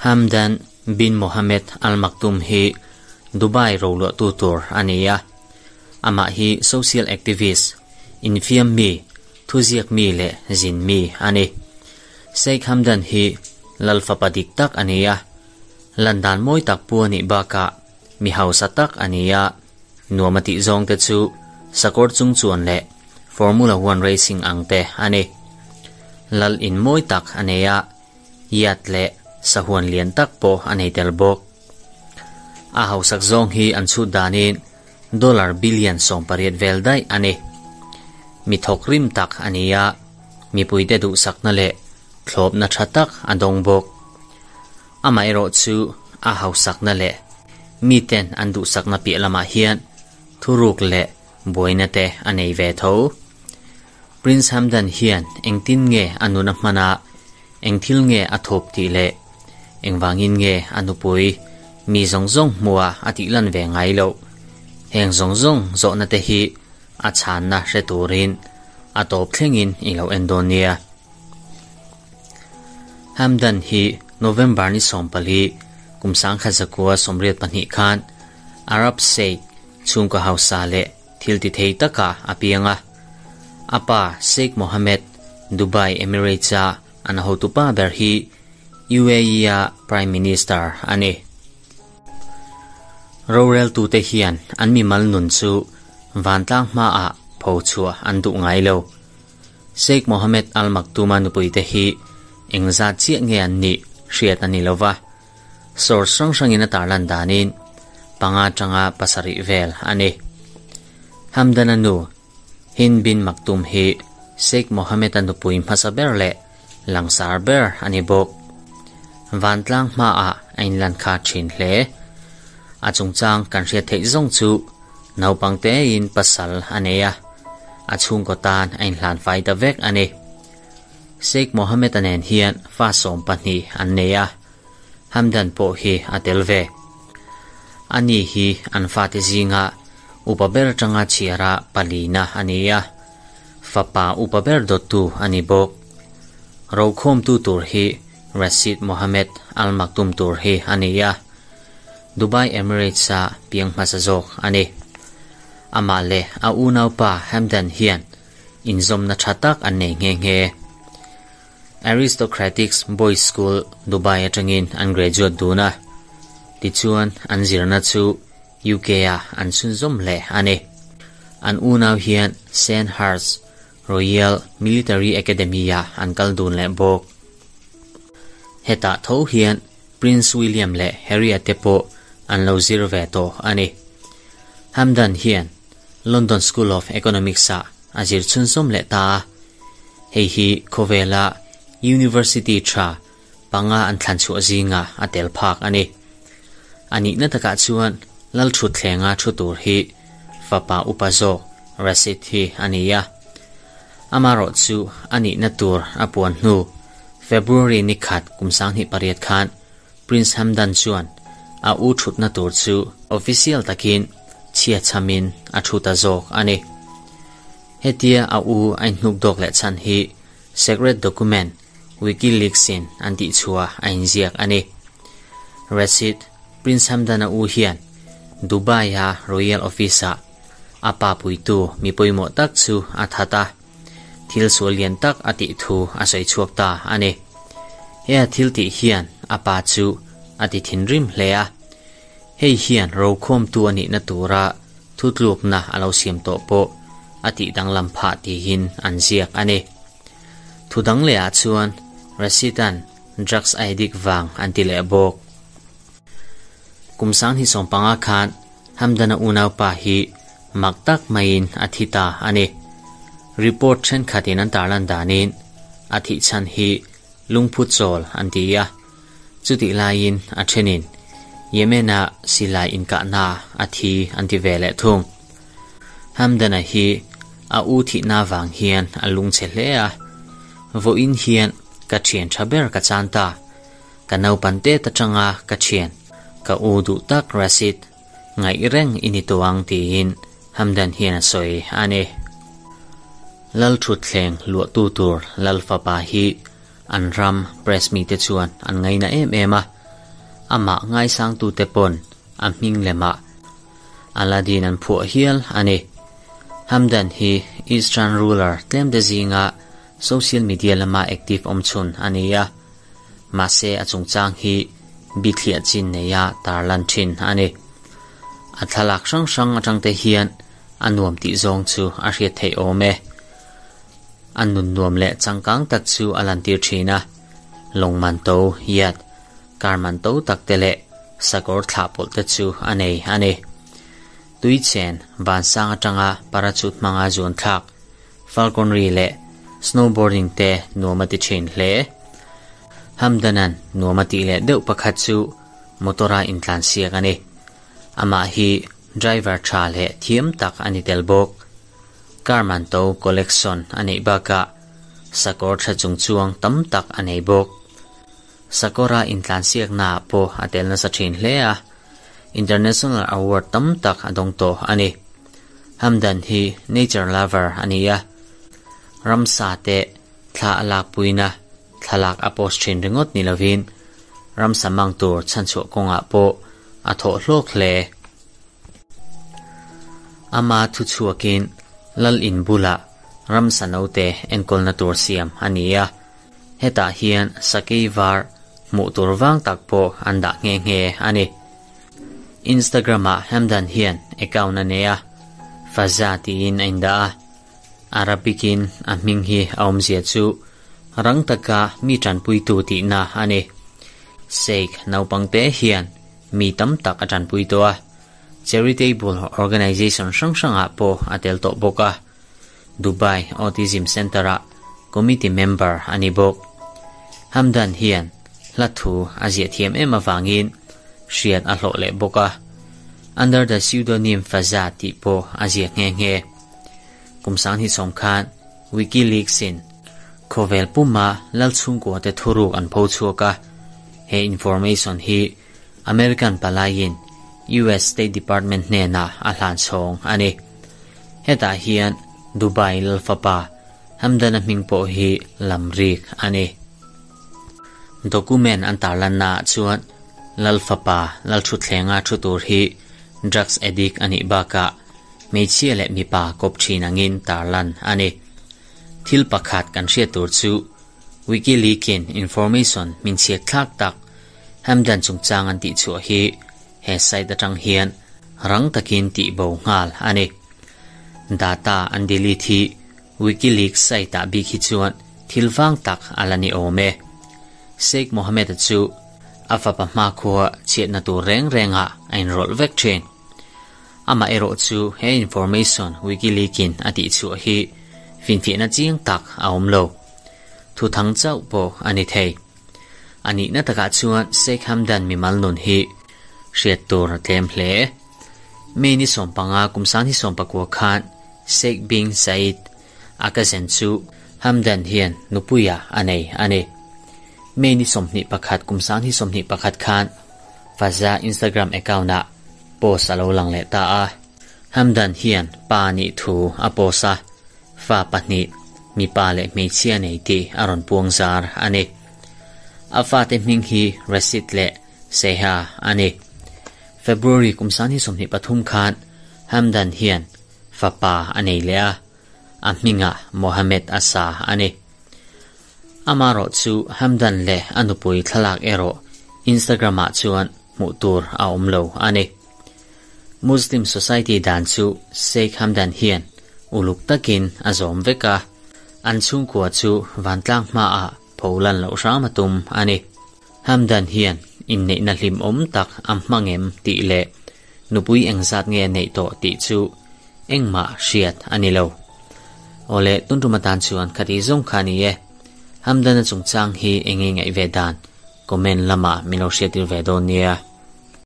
Hamdan bin Mohammed Al Maktoum hi Dubai roluahtu tur a ni a. Amah hi social activist, infiam mi, thuziak mi leh zin mi a ni. Sheikh Hamdan hi lal fapa dik tak a ni a. Landan mawi tak pu a nih bakah mi hausa tak a ni a. Nuam a tih zawng te chu sakawr chung chuan leh Formula One racing ang te a ni. Lal in mawi tak a nei a, yacht leh sahuan lian tak pawh a nei tel bawk. A hausak zawng hi an chhut danin dollar billion 18 vel daih a ni. Mi thawk rim tak a ni a, mipuite duhsakna leh thlawpna tha tak a dawng bawk. Amaherawh chu a hausakna leh miten an duhsakna piah lamah hian thuruk leh buaina te a nei ve tho. Prince Hamdan hian engtin nge a nun a hman a, eng thil nge a thawp tih leh engvangin nge a nupui mi zawng zawng hmuha a tih lan ve ngai loh. Heng zawng zawng zawhna te hi a chhanna hre turin a tawp thlengin i lo en dawn nia. Hamdan hi November ni 14 kum 1982 khan Arab Sheikh chhungkaw hausa leh thil ti thei taka a piang a. A pa Sheikh Mohammed, Dubai Emirates-a an hotupa ber hi UAE-a Prime Minister a ni. Roreltute hian an mimal nun chu vantlang hmaah pho chhuah an duh ngai lo. Sheikh Mohammed Al Maktoum-a nupuite hi engzat chiah nge an nih hriat a ni lo va, source hrang hrangin a tarlan danin panga tanga pasarih vel a ni. Hamdan-a nu Hind bin Maktoum hi Sheikh Mohammed-a nupui hmasa ber leh langsar ber a ni bawk. Vantlang hmaah a inlan kha thin hle. A chungchang kan hriat theih zawng chu naupang tein pasal a nei a, a chhungkaw tan a inhlan fai ta vek a ni. Sheikh Mohammed-a nen hian fa 12 an nei a, Hamdan pawh hi a tel ve. Ani hi an fate zinga upa ber atanga chhiara palina a ni a, fapa upa ber dawttu a ni bawk. Rokhawmtu tur hi Rashid Mohammed Al Maktoum tur hi a ni a, Dubai Emirates-a piang hmasa zawk a ni. Amah leh a unaupa Hamdan hian inzawmna tha tak an nei nghe nghe. Aristocratics Boys School, Dubai atangin an graduate dun a, tichuan an zirna chu UK-a an chhunzawm hle a ni. An unau hian Sandhurst Royal Military Academy-ah an kal dun leh bawk. Hetah tho hian Prince William leh Harry-a te pawh an lo zir ve tawh a ni. Hamdan hian London School of Economics-ah a zir chhunzawm leh ta a, hei hi khawvela university tha panga an thlan chhuah zinga a tel phak a ni. A nihna takah chuan lal thutthlenga thu tur hi fapa upa zawk Rashid hi a ni a. Amaherawh chu a nihna tur a puan hnu February ni khat kum 2008 khan Prince Hamdan chuan a u thutna tur chu official takin chhia chhamin a thu ta zawk a ni. Hetia a u a inhnuk dawk leh chhan hi secret document WikiLeaks-in an tih chhuah a inziak a ni. Rashid, Prince Hamdan-a u hian Dubai-a Royal Office-ah a pa puitu mi pawimawh tak chu a that a, thil sual lian tak a tih thu a sawi chhuak ta a ni. He a thil tih hian a pa chu a ti thinrim hle a, hei hian rokhawmtu a nihna tura thutlukna a lo siam tawh pawh a tih danglam phah tihin an ziak a ni. Thu dang lehah chuan Rashid-a'n drugs a addict vang an ti leh bawk. Kum 2015 khan Hamdan-a unaupa hi mak tak maiin a thi ta a ni. Report thenkhatin an tarlan danin a thih chhan hi lungphu chawl an ti a, chutih laiin a thenin Yemen-a silai inkahna a thi an ti ve leh thung. Hamdan-a hi a u thihna vang hian a lungchhe hle a, vawiin hian ka thian tha ber ka chan ta, ka naupan tet atanga ka thian, ka u duh tak Rashid, ngaih reng i ni tawh ang tiin Hamdan hian a sawi a ni. Lalthutthleng luahtu tur Lal fapa hi an ram press mite chuan an ngaina em em a, amah ngaisangtute pawn a hming lemah Aladdin an phuah hial a ni. Hamdan hi Eastern ruler tlemte zinga social media lama active awmchhun a ni a, mahse a chungchang hi bithliah chin neia tarlan thin a ni. A thlalak hrang hrang atangte hian a nuam tih zawng chu a hriat theih awm e. A nun nuam leh changkang tak chu a lantir thin a, lawng man to, yacht, car man to tak te leh sakawr thlah pawlh te chu a nei a ni. Tui chen vansang atanga parachute hmanga zuan thlak, falconry leh snowboarding te nuam a ti thin hle. Hamdanan nuam a tih leh deuh pakhat chu motor-a intlansiak a ni. Amah hi driver tha leh thiam tak a ni tel bawk. Car man to collection a neih bakah sakawr tha chungchuang tam tak a nei bawk. Sakawra intlansiaknaah pawh a tel nasa thin hle a, international award tam tak a dawng tawh a ni. Hamdan hi nature lover a ni a, ramsa te thla a lakpuina thlalak a post thin ringawt ni lovin ramsa mang tur chhanchhuah kawngah pawh a thawh hlawk hle. Ama thuchhuakin Lal in bulah ramsa naute enkawlna tur siam a ni a, hetah hian sakei var hmuh tur vang tak pawh an dah nghe nghe a ni. Instagram-ah Hamdan hian account a nei a, Faza tiin a indah a, Arabic-in a hming hi a awmzia chu rang taka mi tanpuitu tihna a ni. Sheikh naupangte hian mi tam tak a tanpui tawh a, charitable organization hrang hrangah pawh a tel tawh bawk a, Dubai Autism Centre-ah committee member a ni bawk. Hamdan hian hla thu a ziah thiam em avangin hriat a hlawh leh bawk a, Under the pseudonym Faza tih pawh a ziak nghe nghe. Kum 2010 khan WikiLeaks-in khawvel puma lal chhungkuate thuruk an pho chhuak a, he information hi American palaiin US State Department hnenah a hlan chhawng a ni. Hetah hian Dubai lal fapa Hamdan-a hming pawh hi lam rik a ni. Document an tarlannaah chuan lal fapa lal thuthlenga thu tur hi drugs addict a nih bakah hmeichhia leh mipa kawp thin angin tarlan a ni. Thil pakhat kan hriat tur chu WikiLeaks-in information min chhiat thlak tak Hamdan chungchang an tihchhuah hi he site atang hian rang takin tihbo nghal a ni. Data an delete hi WikiLeaks site-ah bik hi chuan thil vang tak a la ni awm e. Sheikh Mohammed-a chu a fapa hmakhua chhiatna tur reng rengah a inrawlh vek thin. Amaherawh chu he information WikiLeaks-in a tihchhuah hi finfiahna chiang tak a awm lo. Thuthang chauh pawh a ni thei. A nihna takah chuan Sheikh Hamdan mimal nun hi hriat tur a tlem hle. May ni 15 kum 2019 khan Sheikh bin Said a cousin chu Hamdan hian nupuia a nei a ni. May ni 21 kum 2021 khan Faza Instagram account-ah post a lo lang leh ta a. Hamdan hian pa nih thu a post a, fa pahnih, mipa leh hmeichhia nei tih a rawn puang zar a ni. A fate hming hi Rashid leh Seha a ni. February kum 2023 khan Hamdan hian fapa a nei leh a, a hmingah Mohammed a sa a ni. Amaherawh chu Hamdan leh a nupui thlalak erawh Instagram-ah chuan hmuh tur a awm lo a ni. Muslim society dan chu Sheikh Hamdan hian uluk takin a zawm vek a, an chhungkua chu vantlang hmaah pho lan loh hram a tum a ni. Hamdan hian inneihna hlimawm tak a hmang em tih leh nupui engzat nge a neih tawh tih chu engmah hriat a ni lo. Awle, tun tum atan chuan khati zawng kha a ni e. Hamdana chungchang hi enge ngaih ve dan? Comment lamah min lo hriattir ve dawn nia.